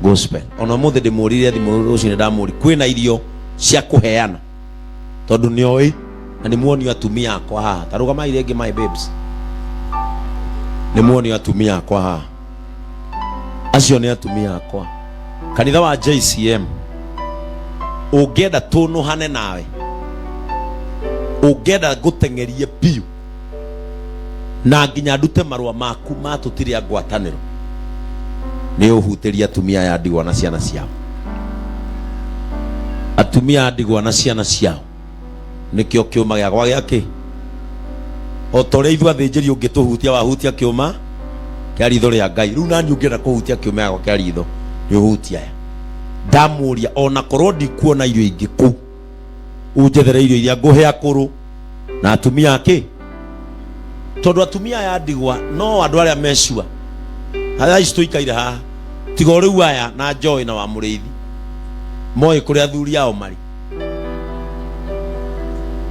Gospel. Ona ũmũthĩ ndĩmũririe thimũ rũcinĩ, ndamũri kwĩna irio cia kũheana, tondũ nĩ oĩ na nĩ muonio atumia akwa haha. Ta rũgamai rĩngĩ, my babes. Nĩ muonio atumia akwa haha, acio nĩ atumia akwa. Kanitha wa JCM, ũngĩenda tũnũhane nawe, ũngĩenda ngũteng'erie biũ na nginya ndute marũa maku ma tũtirĩ a ngwatanĩro, nĩ ũhutĩrie atumia aya ndigwa na ciana ciao. Atumia a ndigwa na ciana ciao nĩkĩo kĩũma gĩakwa gĩa kĩ o ta ũrĩa ithuĩ athĩnjĩri ũngĩtũhutia wahutia kĩũma kĩa ritho rĩa Ngai. Rĩu nani ũngĩenda kũhutia kĩũma gĩakwa kĩa ritho nĩ ũhutia aya. Ndamũria ona korwo ndikuona irio ingĩ kũu, unjethere irio iria ngũhe akũrũ na atumia akĩ, tondũ atumia aya ndigwa no andũ arĩa mecua harĩa ici tũikaire haha, tiga o rĩu aya na Joy na wa Mũrĩithi moĩ kũrĩa athuri ao marĩ.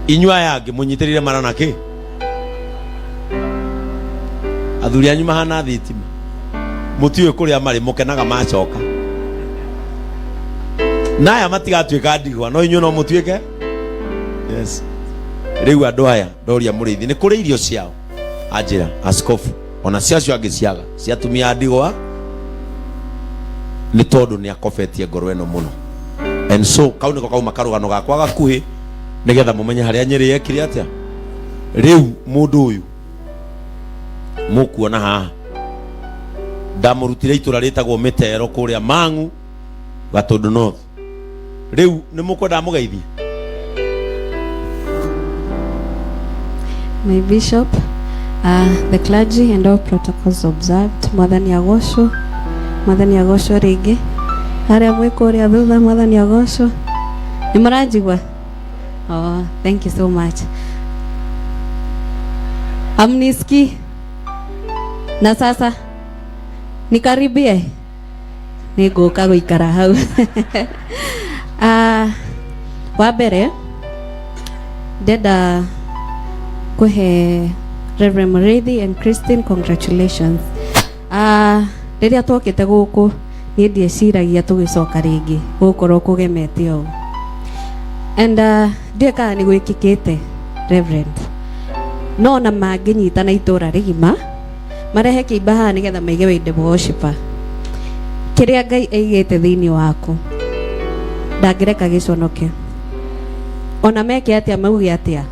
Inyuĩ aya angĩ mũnyitĩrĩire mara na kĩ athuri anyu mahana thitima, mũtiũĩ kũrĩa marĩ, mũkenaga macoka. Na aya matigatuĩka ndigwa, no inyuĩ no mũtuĩke. Yes. Rĩu andũ aya ndoria Mũrĩithi nĩ kũrĩ irio ciao, anjĩra askofu ona cia acio angĩ ciaga cia atumia a ndigwa, nĩ tondũ nĩ akobetie ngoro ĩno mũno. And so kau nĩko kauma karũgano gakwa gakuhĩ, nĩgetha mũmenye harĩa Nyĩrĩ yekire atĩa. Rĩu mũndũ ũyũ mũkuona haha ndamũrutire itũra rĩtagwo Mĩtero kũrĩa Mang'u, Gatũndũ North. Rĩu nĩ mũkwenda mũgeithie. My bishop, the clergy and all protocols observed. Mwathani agocwo, Mwathani agocwo rĩngĩ. Arĩa mwĩ kũrĩa thutha, Mwathani agocwo. Nĩ mũranjigua? Oh, thank you so much. Amniski. Na sasa nikaribie, nĩ ngũka gũikara hau. Ah, wa mbere ndenda kũhe Reverend Mureithi and Christine congratulations. Ah, rĩrĩa twokĩte gũkũ niĩ ndieciragia tũgĩcoka rĩngĩ gũkorwo kũgemete ũũ, and ndiũĩ kana nĩ gwĩkĩkĩte, Reverend, no ona mangĩnyitana itũra rĩgima marehe kĩimba haha nĩgetha maige wĩ devil worshiper, kĩrĩa Ngai aigĩte thĩinĩ waku ndangĩreka gĩconoke. Ona meke atĩa, mauge atĩa,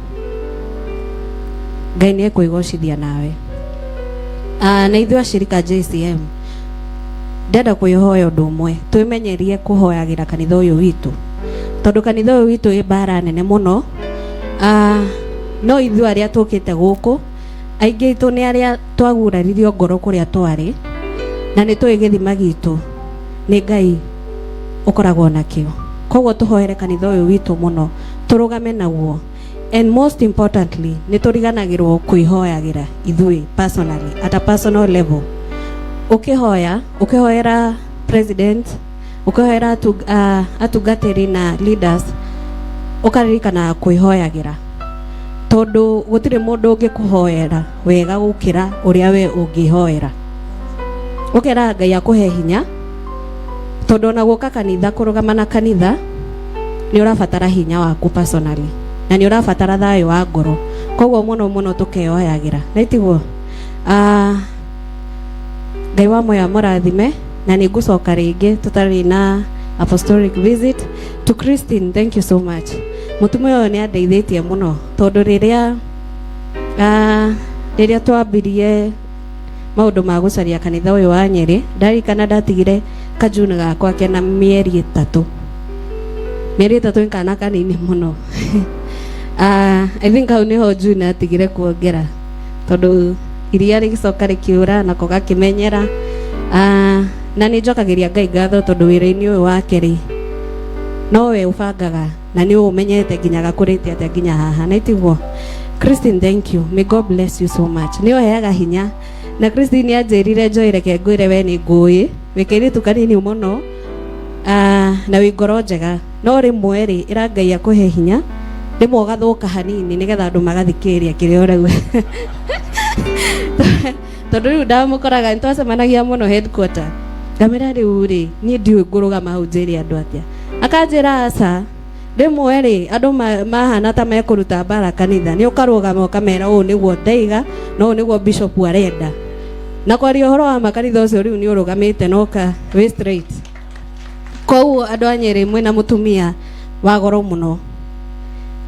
Ngai nĩ ekwĩgocithia nawe. Na ithuĩ acirika JCM, ndenda kwĩhoya ũndũ ũmwe, twĩmenyerie kũhoyagĩra kanitha ũyũ witũ, tondũ kanitha ũyũ witũ wĩ mbara nene mũno. No ithuĩ arĩa tũkĩte gũkũ, aingĩ aitũ nĩ arĩa twaguraririo ngoro kũrĩa twarĩ, na nĩ tũĩ gĩthima gitũ nĩ Ngai ũkoragwo nakĩo. Koguo tũhoere kanitha ũyũ witũ mũno, tũrũgame naguo, and most importantly nĩ tũriganagĩrwo kwĩhoyagĩra ithuĩ personally, at a personal level. Ũkĩhoya, ũkĩhoera president, ũkĩhoera atungatĩri na leaders, ũkaririkana kwĩhoyagĩra, tondũ gũtirĩ mũndũ ũngĩkũhoera wega gũkĩra ũrĩa we ũngĩhoera. Ũkera Ngai akũhe hinya, tondũ ona gũka kanitha, kũrũgama na kanitha, nĩ ũrabatara hinya waku personally na nĩ ũrabatara thayũ wa ngoro. Koguo mũno mũno tũkeyoyagĩra, na itiguo? Ngai wa moyo amũrathime, na nĩ ngũcoka rĩngĩ tũtarĩ na apostolic visit. To Christine, thank you so much. Mũtumia ũyũ nĩ andeithĩtie mũno, tondũ rĩrĩa twambirie maũndũ ma gũcaria kanitha ũyũ wa Nyĩrĩ, ndarikana ndatigire kajuni gakwa kena mĩeri 3. Mĩeri 3 nĩ kana kanini mũno. I think hau nĩho June atigire kuongera, tondũ iria rĩgĩcoka rĩkĩũra nako gakĩmenyera. Na nĩ njokagĩria Ngai ngatho, tondũ wĩra-inĩ ũyũ wake rĩ, nowe ũbangaga na nĩ ũmenyete nginya gakũrĩte atĩa nginya haha, na itiguo? Christine, thank you. May God bless you so much. Nĩ ũheaga hinya. Na Christine anjĩrire, Joy, reke ngwĩre, we nĩ ngũĩ wĩ kairĩtu kanini mũno, na wĩ ngoro njega, no rĩmwe rĩ, ĩra Ngai akũhe hinya, rĩmwe ũgathũka hanini nĩgetha andũ magathikĩrĩria kĩrĩa ũrauga, tondũ rĩu ndamũkoraga nĩ twacemanagia mũno headquarter. Ngamĩra rĩu rĩ, niĩ ndiũĩ ngũrũgama hau njĩre andũ atĩa. Akanjĩra aca, rĩmwe rĩ andũ mahana ta mekũruta mbara kanitha, nĩ ũkarũgama ũkamera ũũ nĩguo ndaiga na ũũ nĩguo bishop arenda. Na kwaria ũhoro wa ma, kanitha ũcio rĩu nĩ ũrũgamĩte na ũka wĩ straight. Koguo andũ a Nyĩrĩ mwĩna mũtumia wa goro mũno,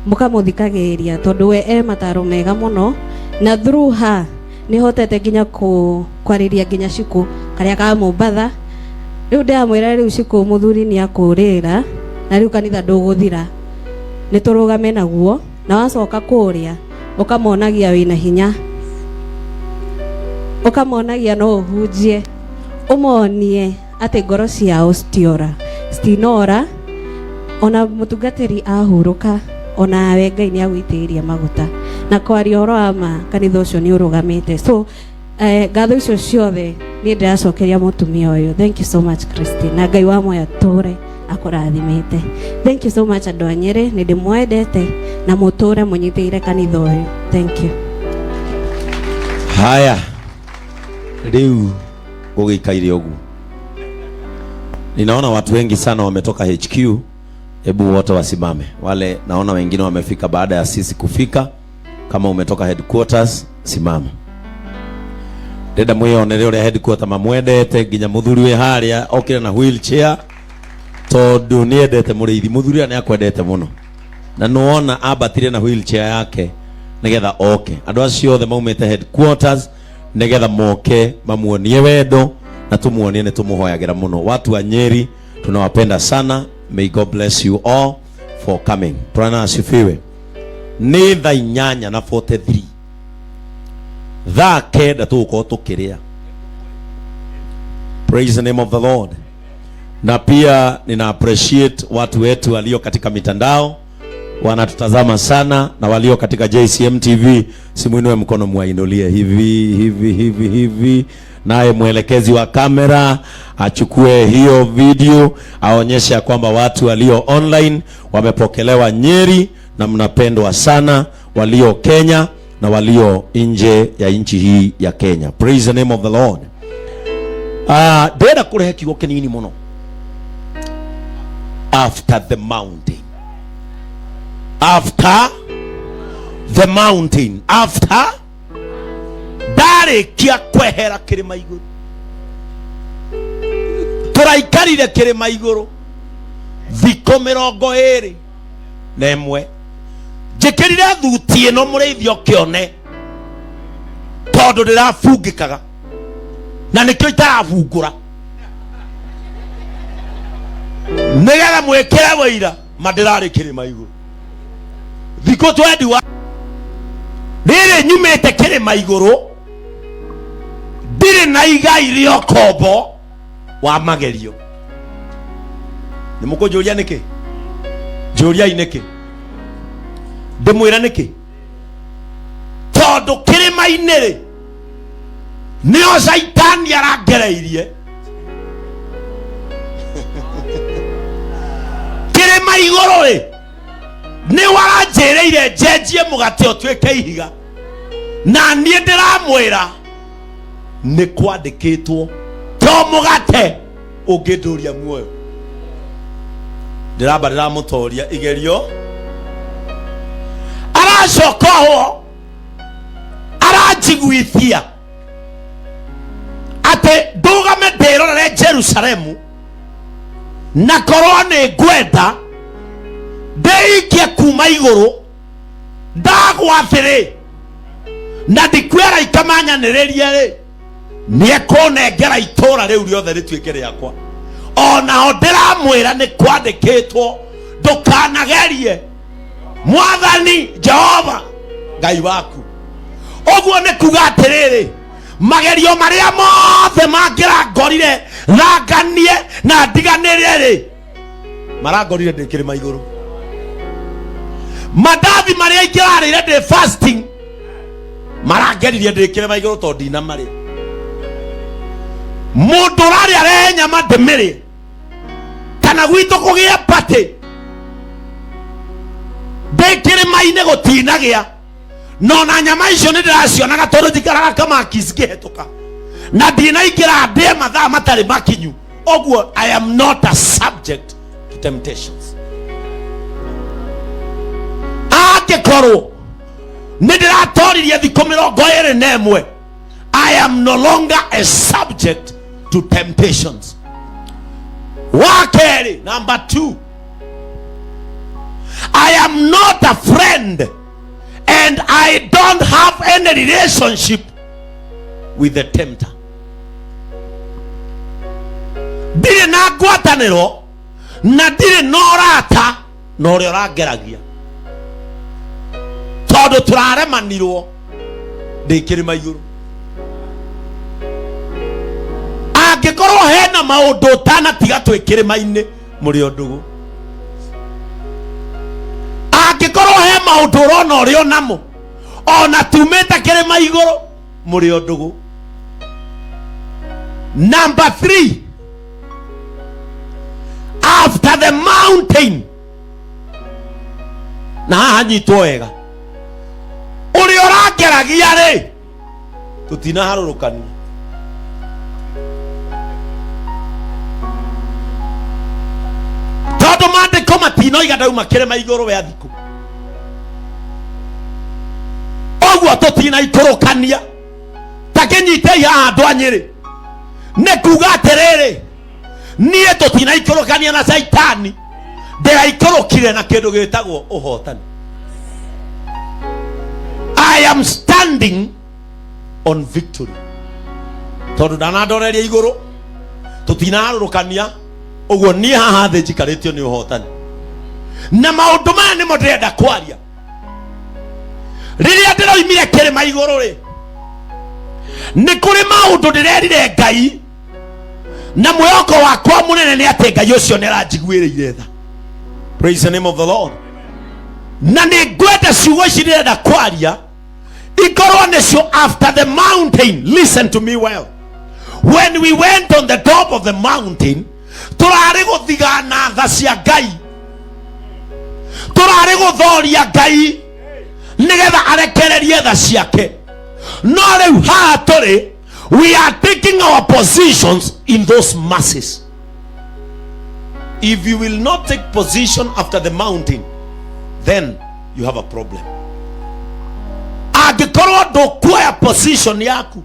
mũkamũthikagĩrĩria tondũ we e mataro mega mũno, na through her nĩ hotete nginya kwarĩria nginya Shiko karĩa ka Mombatha. Rĩu ndĩramwĩra rĩu Shiko mũthuri nĩ akũrĩra na rĩu kanitha ndũgũthira, nĩ tũrũgame naguo, na wacoka kũrĩa ũkamonagia wĩna hinya, ũkamonagia no ũhunjie, ũmonie atĩ ngoro ciao citiora, citinora. Ona mũtungatĩri ahurũka, onawe Ngai nĩ agũitĩrĩria maguta. Na kwaria ũhoro wa ma, kanitha ũcio nĩ ũrũgamĩte. So ngatho icio ciothe niĩ ndĩracokeria mũtumia ũyũ. Thank you so much Christine, na Ngai wa muoyo atũre akũrathimĩte. Thank you so much andũ a Nyĩrĩ, nĩ ndĩmwendete na mũtũre mũnyitĩire kanitha ũyũ. Thank you. Haya, rĩu gũgĩikaire ũguo, ninaona watu wengi sana wametoka HQ. Hebu wote wasimame, wale naona wengine wamefika baada ya sisi kufika. Kama umetoka headquarters, simama. Ndenda mwiyonere uria headquarter mamwendete, nginya muthuri wi haria okire na wheelchair tondu niendete muriithi. Muthuri ũrĩa nĩakwendete mũno, na nĩwona ambatire na wheelchair yake nigetha oke. Andũ acio othe maumĩte headquarters nigetha moke mamuonie wendo na tumuonie nĩ tũmũhoyagĩra mũno. Watu wa Nyeri tunawapenda sana. May God bless you all for coming. Bwana asifiwe. Nĩ thaa 8 na 43, thaa 9 tũgũkorwo tũkĩrĩa. Praise the name of the Lord. Na pia nina appreciate watu wetu walio katika mitandao wanatutazama sana, na walio katika JCM TV, simuinue mkono muwainulie hivi hivi hivi hivi, naye mwelekezi wa kamera achukue hiyo video aonyeshe ya kwamba watu walio online wamepokelewa Nyeri na mnapendwa sana, walio Kenya na walio nje ya nchi hii ya Kenya. Praise the name of the Lord. Ndĩrenda kũrehe kiugo kĩnini mũno. After the mountain. After the mountain. After ndarĩkia kwehera kĩrĩma igũrũ, tũraikarire kĩrĩma igũrũ thikũ 21. Njĩkĩrire thuti ĩno mũrĩithi ũkĩone, tondũ ndĩrabungĩkaga na nĩkĩo itarabungũra, nĩgetha mwĩkĩre wĩira ma ndĩrarĩ kĩrĩma igũrũ thikũ 21. Rĩrĩ nyumĩte kĩrĩma igũrũ, ndirĩ na igai rĩa ũkombo wa magerio. Nĩ mũkũnjũria nĩkĩ? Njũriai nĩkĩ? Ndĩmwĩre nĩkĩ? Tondũ kĩrĩma-inĩ rĩ, nĩo caitani arangereirie. Kĩrĩma igũrũ rĩ, nĩ waranjĩrĩire njenjie mũgate ũtuĩke ihiga, na niĩ ndĩramwĩra nĩ kwandĩkĩtwo to mũgate ũngĩndũria muoyo. Ndĩramba ndĩramũtoria igerio, aracoka ho aranjiguithia atĩ ndũgame ndĩrorere Jerusalemu, na korwo nĩ ngwenda ndĩikie kuma igũrũ ndagwa thĩ rĩ, na ndikue araika manyanĩrĩrie rĩ, nĩekũnengera itũũra rĩu rĩothe rĩtuĩke rĩakwa. Onaho ndĩramwĩra nĩ kwandĩkĩtwo ndũkanagerie Mwathani Jehova Ngai waku. Ũguo nĩ kuga atĩrĩrĩ, magerio marĩa mothe mangĩrangorire ranganie na ndiganĩre rĩ, marangorire ndĩ kĩrĩma igũrũ. Mandathi marĩa ingĩrarĩire ndĩ fasting marangeririe ndĩ kĩrĩma igũrũ, tondũ ndinamarĩa. Mũndũ ũrarĩa rehe nyama ndĩmĩrĩe, kana gwitũ kũgĩe batĩ ndĩ kĩrĩma-inĩ gũtinagĩa, no na nyama icio nĩ ndĩracionaga tondũ njikaraga kamakis ngĩhetũka, na ndinaingĩra ndĩe mathaa matarĩ makinyu. Ũguo I am not a subject to temptations. Angĩkorwo nĩ ndĩratoririe thikũ 21, I am no longer a subject to temptations. Wa kerĩ, number 2, I am not a friend and I don't have any relationship with the tempter. Ndirĩ na ngwatanĩro na ndirĩ na ũrata na ũrĩa ũrangeragia, tondũ tũraremanirwo ndĩ kĩrĩma igũrũ. Angĩkorwo hena maũndũ ũtanatiga twĩ kĩrĩma-inĩ, mũrĩ o ndũgũ. Angĩkorwo he maũndũ ũrona ũrĩ o namo ona tumĩte kĩrĩma igũrũ, mũrĩ o ndũgũ. Number 3, after the mountain, na haha nyitwo wega, ũrĩa ũrangeragia rĩ, tũtinaharũrũkania. Tondũ maandĩko matinoiga ndauma kĩrĩma igũrũ we athikũ, ũguo tũtinaikũrũkania. Ta kĩnyitei haha andũ a Nyĩrĩ, nĩ kuga atĩrĩrĩ, niĩ tũtinaikũrũkania na Caitani, ndĩraikũrũkire na kĩndũ gĩtagwo ũhotani. I am standing on victory tondũ ndanandoreria igũrũ, tũtinaharũrũkania. Ũguo niĩ haha thĩ njikarĩtio nĩ ũhotani, na maũndũ maya nĩmo ndĩrenda kwaria. Rĩrĩa ndĩroimire kĩrĩma igũrũ rĩ, nĩ kũrĩ maũndũ ndĩrerire Ngai, na mwĩhoko wakwa mũnene nĩ atĩ Ngai ũcio nĩ aranjiguĩrĩire tha. Praise the name of the Lord. Na nĩ ngwenda ciugo ici ndĩrenda kwaria ikorwo nĩcio after the mountain. Listen to me well. When we went on the top of the mountain, tũrarĩ gũthigana tha cia Ngai, tũrarĩ gũthoria Ngai nĩgetha arekererie tha ciake. No rĩu haha tũrĩ, we are taking our positions in those masses. If you will not take position after the mountain, then you have a problem. Angĩkorwo ndũkuoya position yaku,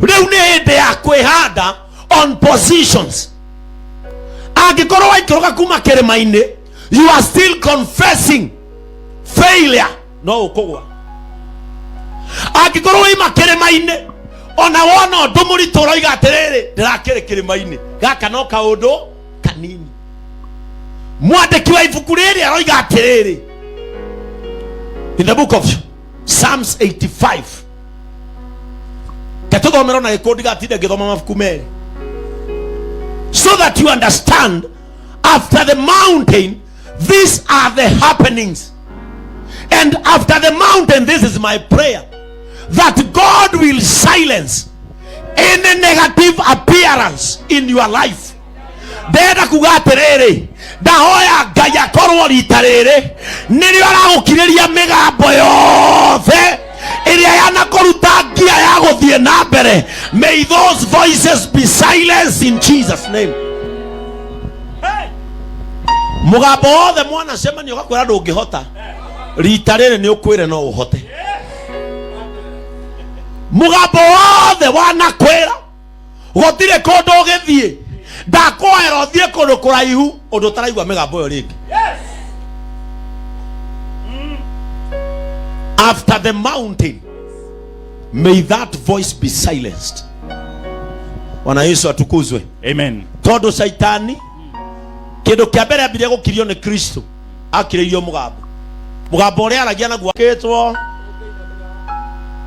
rĩu nĩ hĩndĩ ya kwĩhanda on positions. Angĩkorwo waikũrũka kuma kĩrĩma-inĩ, you are still confessing failure, no ũkũgwa. Angĩkorwo waima kĩrĩma-inĩ, ona wona ũndũ mũritũ ũroiga atĩrĩrĩ, ndĩrakĩrĩ kĩrĩma-inĩ, gaka no kaũndũ kanini. Mwandĩki wa ibuku rĩrĩ aroiga atĩrĩrĩ in the book of Psalms 85, ketũthomera na gĩkũndi gatinde ngĩthoma mabuku merĩ, so that you understand after the mountain these are the happenings. And after the mountain, this is my prayer, that God will silence any negative appearance in your life. Ndĩrenda kuga atĩrĩrĩ, ndahoya Ngai akorwo rita rĩrĩ nĩrĩo aragũkirĩria mĩgambo yothe ĩrĩa yanakũruta ngia ya gũthiĩ na mbere. May those voices be silenced in Jesus' name. Mũgambo wothe mwanacemania ũgakwĩra ndũngĩhota, rita rĩrĩ nĩ ũkwĩre no ũhote. Mũgambo wothe wanakwĩra gũtirĩ kũndũ ũgĩthiĩ, ndakwoera ũthiĩ kũndũ kũraihu ũndũ ũtaraigua mĩgambo ĩyo rĩngĩ. After the mountain, may that voice be silenced. Bwana Yesu atukuzwe. Amen. Tondũ Caitani kĩndũ kĩa mbere ambirie gũkirio nĩ Kristo, akirĩirio mũgambo, mũgambo ũrĩa aragia naguo akĩtwo.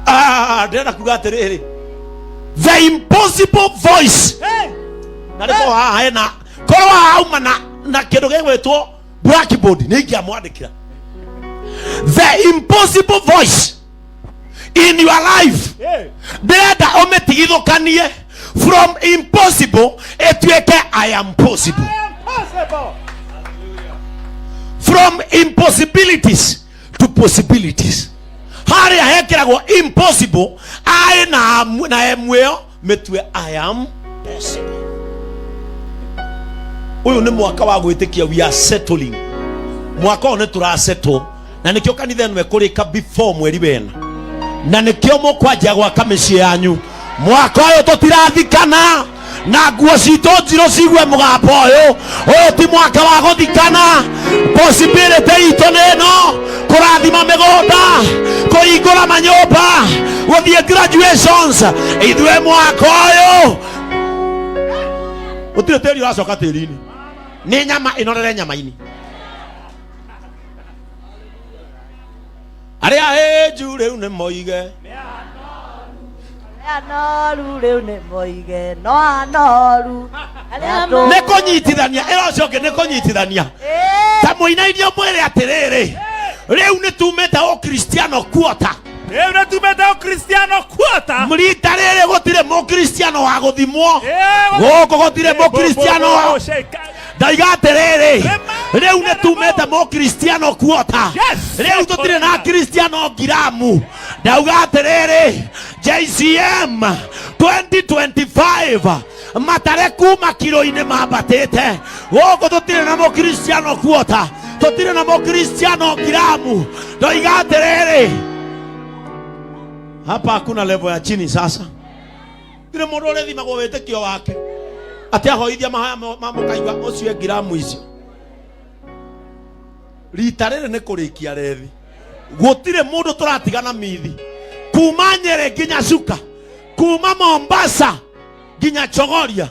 Ah, ndĩrenda kuga atĩrĩrĩ, the impossible voice, na rĩkorwo haha hena, korwo haha hauma na kĩndũ gĩgwĩtwo blackboard, nĩ ingĩamwandĩkĩra the impossible voice in your life. Ndĩrenda ũmĩtigithũkanie from impossible ĩtuĩke I am possible. From impossibilities to possibilities. Harĩa hekĩragwo impossible, I na M, na M ĩyo mĩtue I am possible. Ũyũ nĩ mwaka wa gwĩtĩkia, we are settling. Mwaka ũyũ nĩ tũrasettle, na nĩkĩo kanitha ĩno ĩkũrĩka before mweri wena, na nĩkĩo mũkwanjia gwaka mĩciĩ yanyu. Mwaka ũyũ tũtirathikana na nguo citũ njirũ cigue mũgambo ũyũ. Ũyũ ti mwaka wa gũthikana. Possibility itũ nĩ ĩno: kũrathima mĩgũnda, kũhingũra manyũmba, gũthiĩ graduations. Ithuĩ mwaka ũyũ gũtirĩ tĩri ũracoka tĩri-inĩ, nĩ nyama ĩnorere nyama-inĩ. Arĩa ahĩnju rĩu nĩ moige. Anoru rĩu nĩ moige no anoru. Arĩa Nĩ kũnyitithania ĩra ũcio ũngĩ, nĩ kũnyitithania. Ta mũinainie mwĩrĩ atĩrĩrĩ, rĩu nĩ tumĩte ũkristiano kuota. Rĩu nĩ tumĩte ũkristiano kuota. Rita rĩrĩ gũtirĩ mũkristiano wa gũthimwo gũkũ, gũtirĩ mũkristiano wa ndaiga atĩrĩrĩ, rĩu nĩ tumĩte mũkristiano kuota. Yes. Rĩu tũtirĩ na kristiano ngiramu. Ndauga atĩrĩrĩ, JCM 2025 matare kuma kiro-inĩ mambatĩte. Gũkũ tũtirĩ na mũkristiano kuota, tũtirĩ na mũkristiano ngiramu. Ndoiga atĩrĩrĩ, hapa hakuna level ya chini. Sasa tirĩ mũndũ ũrĩthimagwo wĩtĩkio wake atĩ ahoithia mahoya ma mũkaigua ũcio e ngiramu icio. Rita rĩrĩ nĩ kũrĩkia rethi, gũtirĩ mũndũ tũratigana mithi, kuma Nyĩrĩ nginya Cuka, kuma Mombasa nginya Chogoria,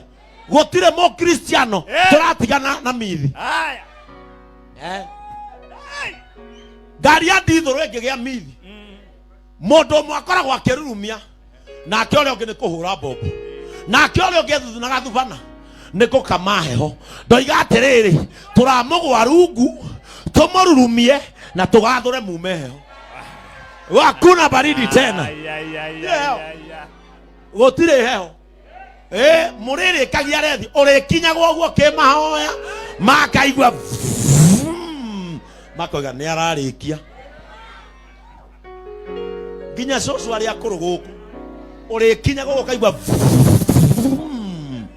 gũtirĩ mũkristiano tũratigana na mithi. Haya. Eh. Ngari ya ndithũrũ ĩngĩgĩa mithi, mũndũ ũmwe akoragwo akĩrurumia, nake ũrĩa ũngĩ nĩ kũhũra mbombo, nake ũrĩa ũngĩ ethuthunaga thubana nĩ gũkama heho. Ndoiga atĩrĩrĩ, tũramũgwa rungu tũmũrurumie na tũgathũre mume heho. Hakuna baridi tena. Ai, ai, ai, Yeah. ai, ai, ai. Gũtirĩ heho. Ĩ mũrĩrĩkagia rethi, ũrĩkinyagwo ũguo kĩmahoya makaigua vroom, makoiga nĩ ararĩkia. Nginya cũcũ arĩa akũrũ gũkũ, ũrĩkinyagwo ũkaigua vroom.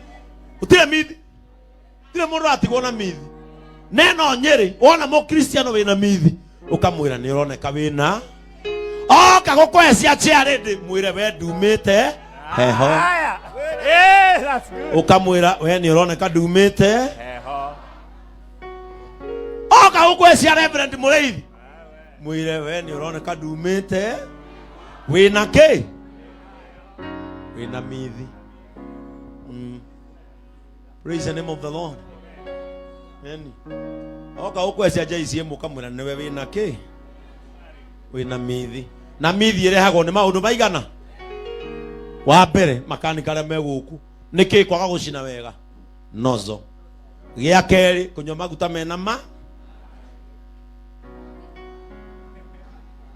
Gũtirĩ mithi, tirĩ mũndũ ũratigwo na mithi. Neno Nyĩrĩ, wona mũkristiano wĩna mithi, ũkamwĩra nĩ ũroneka wĩna oka gũkũhe cia chairlady, mwĩre we ndumĩte heho. Haya. Eh, that's good. Ũkamwĩra we nĩ ũroneka ndumĩte. Heho. Oka gũkũhe cia reverend mũrĩithi, mwĩre we nĩ ũroneka ndumĩte, wĩna kĩ, wĩna mithi. Praise the name of the Lord. Eni. Oka gũkũhe cia JCM, ũkamwĩra nĩwe wĩna kĩ, wĩna mithi. Na mithi ĩrehagwo nĩ maũndũ maigana. Wa mbere, makanika arĩa me gũkũ, nĩ kĩ kwaga gũcina wega nozo. Gĩa kerĩ, kũnyua maguta mena ma.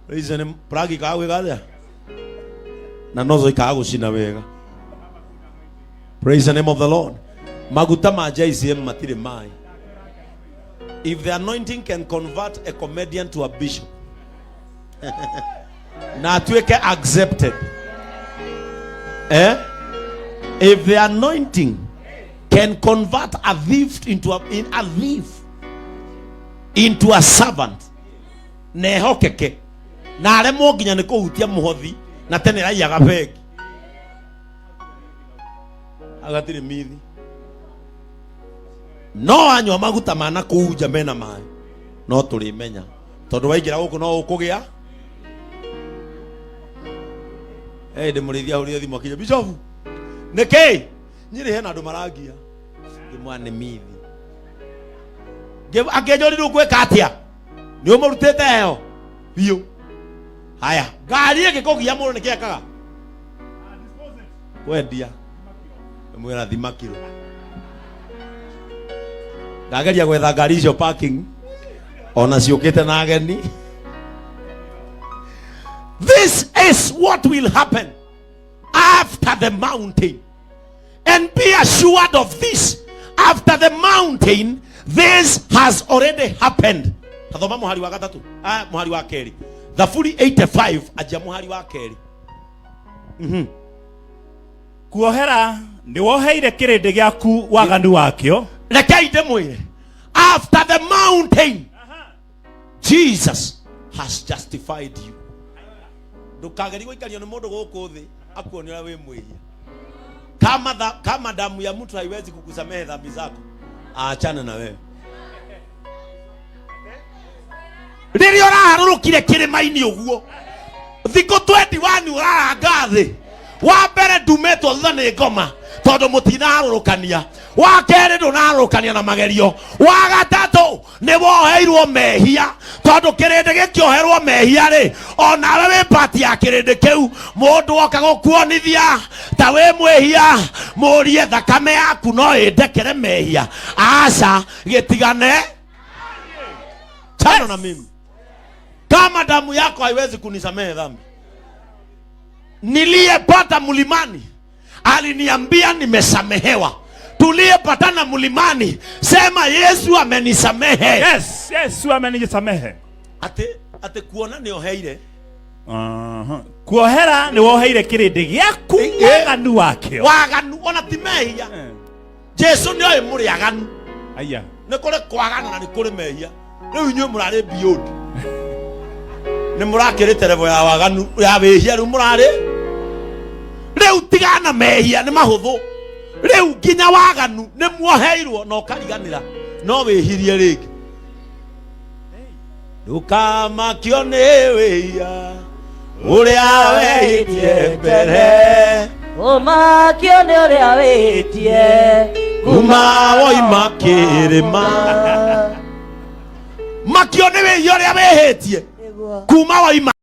Praise the name. Plug ikaga gwĩka atĩa na nozo ikaga gũcina wega. Praise the name of the Lord. Maguta ma JCM matirĩ maĩ. If the anointing can convert a comedian to a bishop na atuĩke accepted, eh? If the anointing can convert a thief into a thief into a servant na ehokeke na aremwo nginya nĩ kũhutia mũhothi na tene raiyaga bengi, agatirĩ mithi. No wanyua maguta ma na kũu nja mena maĩ, no tũrĩmenya, tondũ waingĩra gũkũ no ũkũgĩa. Ĩ ndĩ mũrĩithi ahũrire thimũ akinya, "Bishofu, nĩkĩ nyĩrĩ hena andũ marangia?" Ngĩmwa nĩ mithi. Akĩnjũria, "Rĩu ngwĩka atĩa?" Nĩ ũmũrutĩte heho biũ. Haya, ngari ĩngĩkũgia mũndũ nĩkĩ ekaga? Kwendia. Mwĩra thima kiro. Ngageria gwetha ngari icio parking ona ciũkĩte na ageni. This is what will happen after the mountain. And be assured of this: after the mountain, this has already happened. Tathoma mũhari wa gatatũ, ah, mũhari wa kerĩ, Thaburi 85, anjia mũhari wa kerĩ. Kuohera nĩ woheire kĩrĩndĩ gĩaku waganu wakĩo. Rekei ndĩmwĩre, after the mountain Jesus has justified you. Ndũkagerie gũikario nĩ mũndũ gũkũ thĩ akuone ũrĩa wĩ mwĩhia. Kama, kama damu ya mtu haiwezi kukusamehe dhambi zako, aachane na wewe. Rĩrĩa ũraharũrũkire kĩrĩma-inĩ ũguo thikũ 21 ũraranga thĩ, wa mbere ndumĩtwo thutha nĩ ngoma tondũ mũtinaharũrũkania, wa kerĩ ndũnaharũrũkania na magerio, wa gatatũ nĩ woheirwo mehia tondũ kĩrĩndĩ gĩkĩoherwo mehia rĩ, onawe wĩ pati ya kĩrĩndĩ kĩu. Mũndũ oka gũkuonithia ta wĩ mwĩhia, mũrie thakame yaku no ĩndekere mehia? Aca, gĩtigane tano na mimi. Kama damu yako haiwezi kunisamehe dhambi niliyepata mlimani, aliniambia nimesamehewa. Tuliyepatana mlimani, sema Yesu amenisamehe. Yes, Yesu amenisamehe. Atĩ kuona nĩ oheire. Aha. Kuohera nĩ woheire kĩrĩndĩ gĩaku waganu wakĩo. Waganu ona ti mehia. Jesu nĩ oĩ mũrĩ aganu. Aya. Nĩ kũrĩ kwagana na nĩ kũrĩ mehia. Rĩu inyuĩ mũrarĩ beyond, nĩ mũrakĩrĩte level ya waganu ya wĩhia. Rĩu mũrarĩ, rĩu tigana mehia nĩ mahũthũ, rĩu nginya waganu nĩ muoheirwo na ũkariganĩra no wĩhirie rĩngĩ. Ndũkamakio nĩ wĩhia ũrĩa wehĩtie mbere. Ũmakio nĩ ũrĩa wĩtie. Kuma woima kĩrĩma. Makio nĩ wĩhia ũrĩa wĩhĩtie Nĩguo. kuma woima.